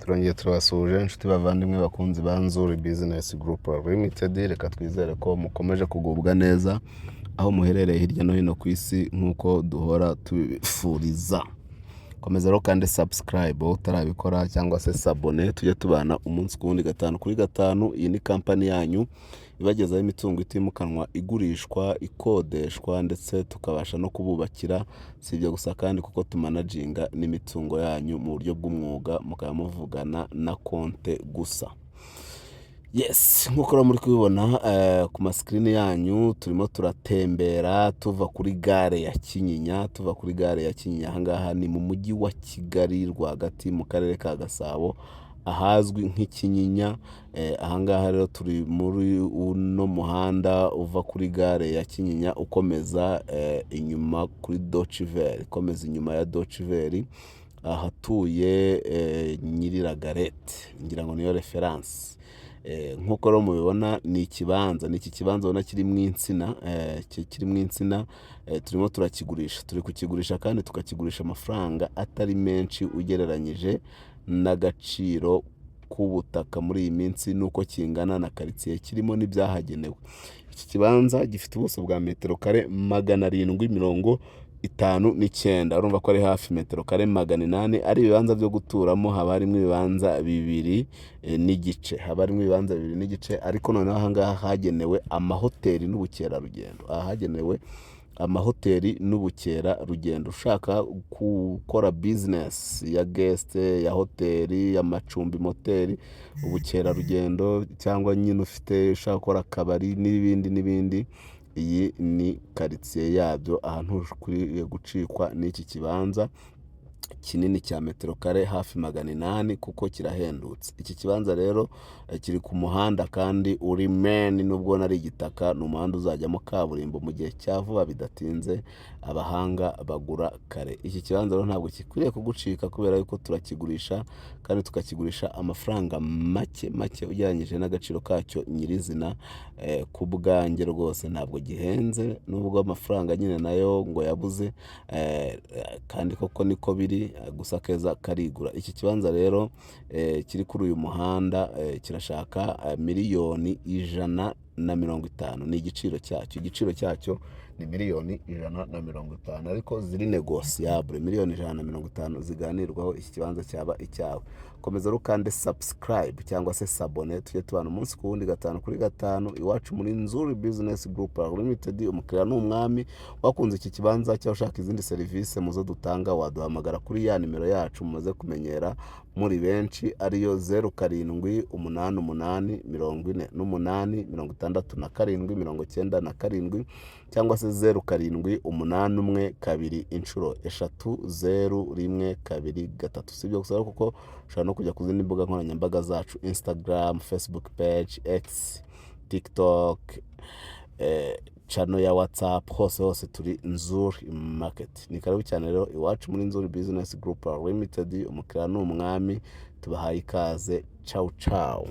Turongeye turabasuhuje, inshuti, bavandimwe, bakunzi ba Nzuri Business Group Limited. Reka twizere ko mukomeje kugubwa neza aho muherereye hirya no hino ku isi, nk'uko duhora tubifuriza. Komeza rero kandi subscribe utarabikora cyangwa se s'abonner, tujye tubana umunsi ku wundi, gatanu kuri gatanu. Iyi ni kampani yanyu ibagezaho imitungo itimukanwa igurishwa, ikodeshwa, ndetse tukabasha no kububakira. Si ibyo gusa kandi, kuko tumanaginga n'imitungo yanyu mu buryo bw'umwuga, mukaba muvugana na konte gusa. Yes, nk'uko rero muri kubibona ku masikirini yanyu, turimo turatembera tuva kuri gare ya Kinyinya, tuva kuri gare ya Kinyinya. Ahangaha ni mu Mujyi wa Kigali rwagati, mu Karere ka Gasabo, ahazwi nk'ikinyinya. Ahangaha rero turi muri uno muhanda uva kuri gare ya Kinyinya ukomeza inyuma kuri Dociveri, ukomeza inyuma ya Dociveri ahatuye Nyiriragarete, ngira ngo niyo référence. Nk'uko rero mubibona, ni ikibanza, ni iki kibanza ubona kirimo insina, kirimo insina. Turimo turakigurisha, turi kukigurisha kandi tukakigurisha amafaranga atari menshi ugereranyije n'agaciro k'ubutaka muri iyi minsi, n'uko kingana na karitsiye kirimo n'ibyahagenewe. Iki kibanza gifite ubuso bwa metero kare 759, urumva ko ari hafi metero kare 800. Ari ibibanza byo guturamo, haba harimo ibibanza bibiri n'igice, haba harimo ibibanza bibiri n'igice. Ariko noneho ahangaha hagenewe amahoteli n'ubukerarugendo, aha hagenewe amahoteli n'ubukerarugendo. Ushaka gukora business ya guest, ya hoteli, y'amacumbi, moteri, ubukerarugendo, cyangwa nyine ufite ushaka gukora akabari n'ibindi n'ibindi, iyi ni karitsiye yabyo. Aha ntukwiriye gucikwa n'iki kibanza kinini cya metero kare hafi 800, kuko kirahendutse. Iki kibanza rero kiri ku muhanda kandi uri main, nubwo ari igitaka, ni umuhanda uzajyamo kaburimbo mu gihe cya vuba bidatinze. Abahanga bagura kare. Iki kibanza rero ntabwo gikwiriye kugucika, kubera yuko turakigurisha kandi tukakigurisha amafaranga make make ugereranyije n'agaciro kacyo nyirizina. Ku bwanjye rwose ntabwo gihenze, nubwo amafaranga nyine nayo ngo yabuze, kandi koko niko biri, gusa keza karigura. Iki kibanza rero kiri kuri uyu muhanda kirashaka miliyoni 150, ni igiciro cyacyo. Igiciro cyacyo ni miliyoni 150, ariko ziri négociable, miliyoni 150 ziganirwaho, iki kibanza cyaba icyawe. Komeza rukande subscribe cyangwa se s'abonner, tujye tubana umunsi ku wundi, gatanu kuri gatanu, iwacu muri Nzuri Business Group Limited. Umukiriya ni umwami. Wakunze iki kibanza cyangwa ushaka izindi serivisi mu zo dutanga, waduhamagara kuri ya nimero yacu mumaze kumenyera muri benshi, ariyo 0788 48 67 97, cyangwa se 0781 00 01 23. Si ibyo gusa rero, kuko ushobora no kujya ku zindi mbuga nkoranyambaga zacu: Instagram, Facebook page, X, TikTok, channel ya WhatsApp, hose hose turi Nzuri Market. Ni karibu cyane rero iwacu muri Nzuri Business Group Limited. Umukiriya ni umwami. Tubahaye ikaze. Ciao ciao.